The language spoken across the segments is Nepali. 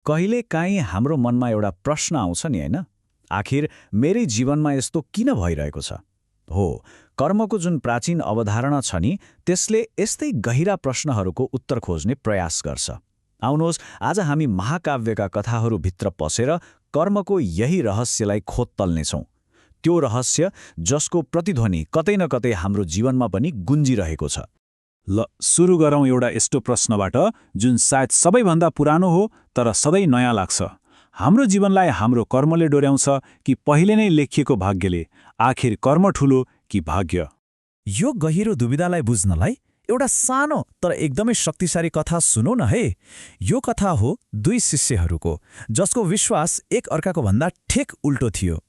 कहिलेकाहीँ हाम्रो मनमा एउटा प्रश्न आउँछ नि होइन, आखिर मेरै जीवनमा यस्तो किन भइरहेको छ? हो, कर्मको जुन प्राचीन अवधारणा छ नि, त्यसले यस्तै गहिरा प्रश्नहरूको उत्तर खोज्ने प्रयास गर्छ। आउनुहोस्, आज हामी महाकाव्यका कथाहरूभित्र पसेर कर्मको यही रहस्यलाई खोदतल्नेछौँ। त्यो रहस्य जसको प्रतिध्वनि कतै न कतै हाम्रो जीवनमा पनि गुन्जिरहेको छ। ल सुरु गरौँ एउटा यस्तो प्रश्नबाट जुन सायद सबैभन्दा पुरानो हो तर सधैँ नयाँ लाग्छ। हाम्रो जीवनलाई हाम्रो कर्मले डोर्याउँछ कि पहिले नै लेखिएको भाग्यले? आखिर कर्म ठूलो कि भाग्य? यो गहिरो दुविधालाई बुझ्नलाई एउटा सानो तर एकदमै शक्तिशाली कथा सुनौ न है। यो कथा हो दुई शिष्यहरूको, जसको विश्वास एक अर्काको भन्दा ठिक उल्टो थियो।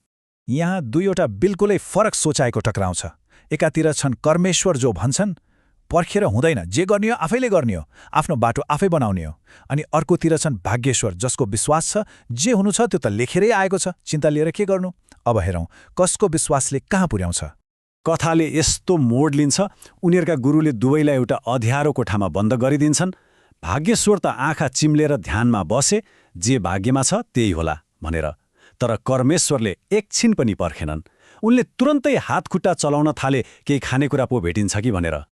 यहाँ दुईवटा बिल्कुलै फरक सोचाइको टक्राउँछ। एकातिर छन् कर्मेश्वर जो भन्छन् पर्खेर हुँदैन, जे गर्ने हो आफैले गर्ने हो, आफ्नो बाटो आफै बनाउने हो। अनि अर्कोतिर छन् भाग्येश्वर जसको विश्वास छ जे हुनु छ त्यो त लेखेरै आएको छ, चिन्ता लिएर के गर्नु। अब हेरौँ कसको विश्वासले कहाँ पुर्याउँछ। कथाले यस्तो मोड लिन्छ, उनीहरूका गुरुले दुवैलाई एउटा अँध्यारो कोठामा बन्द गरिदिन्छन्। भाग्येश्वर त आँखा चिम्लेर ध्यानमा बसे, जे भाग्यमा छ त्यही होला भनेर। तर कर्मेश्वरले एकछिन पनि पर्खेनन्। उनले तुरन्तै हातखुट्टा चलाउन थाले, केही खानेकुरा पो भेटिन्छ कि भनेर।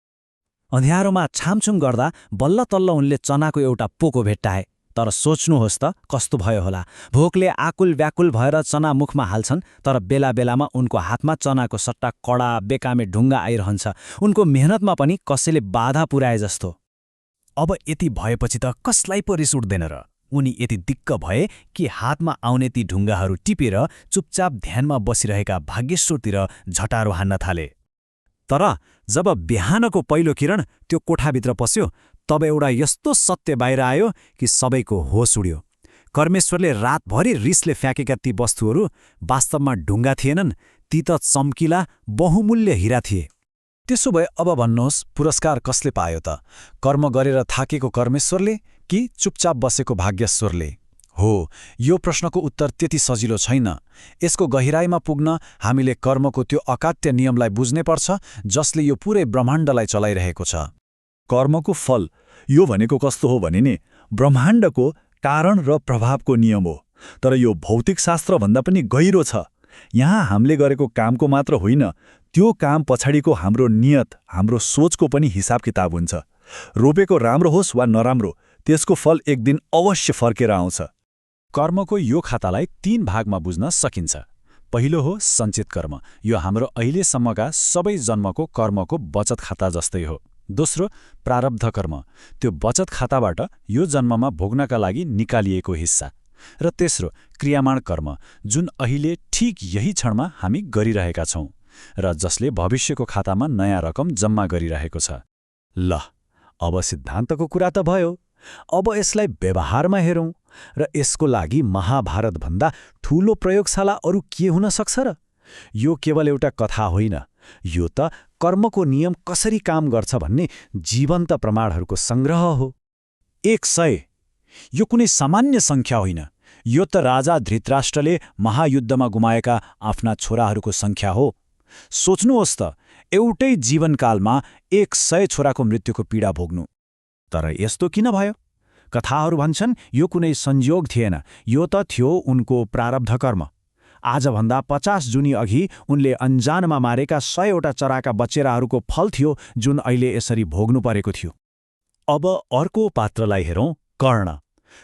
अँध्यारोमा छामछुम गर्दा बल्ल तल्ल उनले चनाको एउटा पोको भेट्टाए। तर सोच्नुहोस् त कस्तो भयो होला। भोकले आकुल व्याकुल भएर चना मुखमा हाल्छन्, तर बेला बेलामा उनको हातमा चनाको सट्टा कडा बेकामे ढुङ्गा आइरहन्छ। उनको मेहनतमा पनि कसैले बाधा पुर्याए जस्तो। अब यति भएपछि त कसलाई पो रिस उठ्दैन र? उनी यति दिक्क भए कि हातमा आउने ती ढुङ्गाहरू टिपेर चुपचाप ध्यानमा बसिरहेका भाग्येश्वरतिर झटारो हान्न थाले। तर जब बिहानको पहिलो किरण त्यो कोठाभित्र पस्यो, तब एउटा यस्तो सत्य बाहिर आयो कि सबैको होस उड्यो। कर्मेश्वरले रातभरि रिसले फ्याँकेका ती वस्तुहरू वास्तवमा ढुङ्गा थिएनन्, ती त चम्किला बहुमूल्य हीरा थिए। त्यसो भए अब भन्नुहोस्, पुरस्कार कसले पायो त? कर्म गरेर थाकेको कर्मेश्वरले कि चुपचाप बसेको भाग्येश्वरले? हो, यो प्रश्नको उत्तर त्यति सजिलो छैन। यसको गहिराइमा पुग्न हामीले कर्मको त्यो अकाट्य नियमलाई बुझ्नै पर्छ जसले यो पुरै ब्रह्माण्डलाई चलाइरहेको छ। कर्मको फल यो भनेको कस्तो हो भने नि, ब्रह्माण्डको कारण र प्रभावको नियम हो। तर यो भौतिक शास्त्रभन्दा पनि गहिरो छ। यहाँ हामीले गरेको कामको मात्र होइन, त्यो काम पछाडिको हाम्रो नियत, हाम्रो सोचको पनि हिसाब किताब हुन्छ। रोपेको राम्रो होस् वा नराम्रो, त्यसको फल एक दिन अवश्य फर्केर आउँछ। कर्मको यो खातालाई 3 भागमा बुझ्न सकिन्छ। पहिलो हो सञ्चित कर्म। यो हाम्रो अहिलेसम्मका सबै जन्मको कर्मको बचत खाता जस्तै हो। दोस्रो प्रारब्ध कर्म। त्यो बचत खाताबाट यो जन्ममा भोग्नका लागि निकालिएको हिस्सा। र तेस्रो क्रियामाण कर्म, जुन अहिले ठिक यही क्षणमा हामी गरिरहेका छौँ र जसले भविष्यको खातामा नयाँ रकम जम्मा गरिरहेको छ। ल, अब सिद्धान्तको कुरा त भयो। अब यसलाई व्यवहारमा हेरौँ र यसको लागि महाभारतभन्दा ठूलो प्रयोगशाला अरू के हुन सक्छ र? यो केवल एउटा कथा होइन, यो त कर्मको नियम कसरी काम गर्छ भन्ने जीवन्त प्रमाणहरूको सङ्ग्रह हो। 100 यो कुनै सामान्य सङ्ख्या होइन। यो त राजा धृतराष्ट्रले महायुद्धमा गुमाएका आफ्ना छोराहरूको सङ्ख्या हो। सोच्नुहोस् त, एउटै जीवनकालमा 100 छोराको मृत्युको पीडा भोग्नु। तर यस्तो किन भयो? कथाहरू भन्छन् यो कुनै संयोग थिएन, यो त थियो उनको प्रारब्ध कर्म। आजभन्दा 50 जुनी अघि उनले अन्जानमा मारेका 100वटा चराका बच्चेराहरूको फल थियो, जुन अहिले यसरी भोग्नु परेको थियो। अब अर्को पात्रलाई हेरौँ, कर्ण,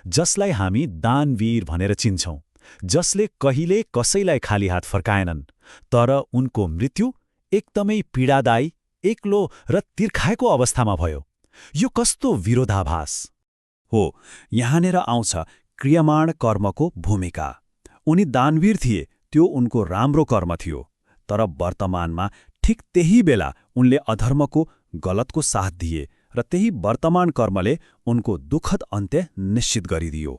जसलाई हामी दानवीर भनेर चिन्छौँ, जसले कहिले कसैलाई खाली हात फर्काएनन्। तर उनको मृत्यु एकदमै पीडादायी, एक्लो र तिर्खाएको अवस्थामा भयो। यो कस्तो विरोधाभास हो! यहाँनिर आउँछ क्रियमाण कर्मको भूमिका। उनी दानवीर थिए, त्यो उनको राम्रो कर्म थियो। तर वर्तमानमा ठिक त्यही बेला उनले अधर्मको, गलतको साथ दिए र त्यही वर्तमान कर्मले उनको दुःखद अन्त्य निश्चित गरिदियो।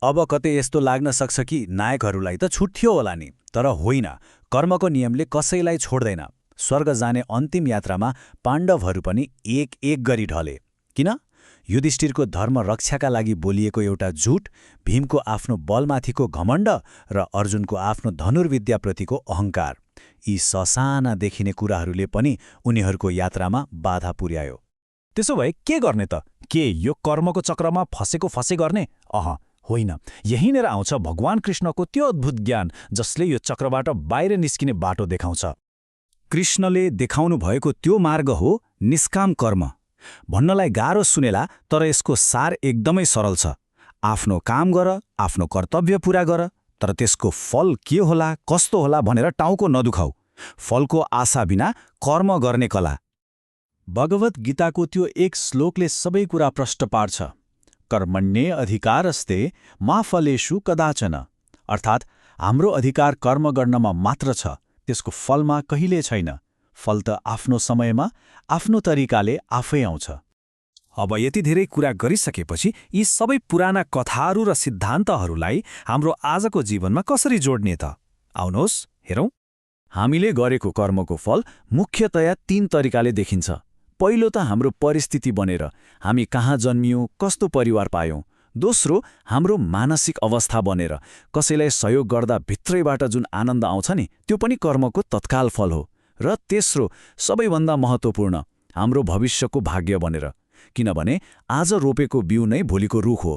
अब कतै यस्तो लाग्न सक्छ कि नायकहरूलाई त छुट थियो होला नि, तर होइन। कर्मको नियमले कसैलाई छोड्दैन। स्वर्ग जाने अन्तिम यात्रामा पाण्डवहरू पनि एक एक गरी ढले। किन? युधिष्ठिरको धर्म रक्षाका लागि बोलिएको एउटा झुट, भीमको आफ्नो बलमाथिको घमण्ड र अर्जुनको आफ्नो धनुर्विद्याप्रतिको अहङ्कार, यी ससाना देखिने कुराहरूले पनि उनीहरूको यात्रामा बाधा पुर्यायो। त्यसो भए के गर्ने त? के यो कर्मको चक्रमा फँसे गर्ने? होइन, यहीँनिर आउँछ भगवान कृष्णको त्यो अद्भुत ज्ञान जसले यो चक्रबाट बाहिर निस्किने बाटो देखाउँछ। कृष्णले देखाउनु भएको त्यो मार्ग हो निष्काम कर्म। भन्नलाई गाह्रो सुनेला, तर यसको सार एकदमै सरल छ। आफ्नो काम गर, आफ्नो कर्तव्य पूरा गर, तर त्यसको फल के होला, कस्तो होला भनेर टाउको नदुखाऊ। फलको आशा बिना कर्म गर्ने कला। भगवत गीताको त्यो एक श्लोकले सबै कुरा प्रष्ट पार्छ। कर्मण्ये अधिकारस्ते मा फलेषु कदाचन। अर्थात् हाम्रो अधिकार कर्म गर्नमा मात्र छ, त्यसको फलमा कहिले छैन। फल त आफ्नो समयमा, आफ्नो तरिकाले आफै आउँछ। अब यति धेरै कुरा गरिसकेपछि यी सबै पुराना कथाहरू र सिद्धान्तहरूलाई हाम्रो आजको जीवनमा कसरी जोड्ने त? आउनुहोस् हेरौँ। हामीले गरेको कर्मको फल मुख्यतया 3 तरिकाले देखिन्छ। पहिलो त हाम्रो परिस्थिति बनेर, हामी कहाँ जन्मियौँ, कस्तो परिवार पायौँ। दोस्रो, हाम्रो मानसिक अवस्था बनेर, कसैलाई सहयोग गर्दा भित्रैबाट जुन आनन्द आउँछ नि, त्यो पनि कर्मको तत्काल फल हो। र तेस्रो, सबैभन्दा महत्त्वपूर्ण, हाम्रो भविष्यको भाग्य बनेर, किनभने आज रोपेको बिउ नै भोलिको रुख हो।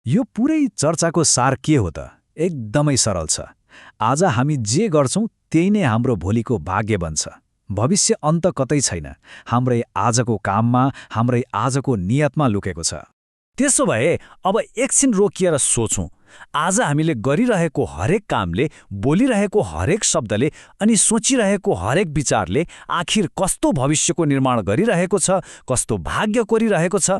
यो पुरै चर्चाको सार के हो त? एकदमै सरल छ। आज हामी जे गर्छौं त्यही नै हाम्रो भोलिको भाग्य बन्छ। भविष्य अन्त कतै छैन, हाम्रै आजको काममा, हाम्रै आजको नियतमा लुकेको छ। त्यसो भए अब एकछिन रोकिएर सोचौं, आज हामीले गरिरहेको हरेक कामले, बोलिरहेको हरेक शब्दले अनि सोचिरहेको हरेक विचारले आखिर कस्तो भविष्यको निर्माण गरिरहेको छ, कस्तो भाग्य कोरिरहेको छ?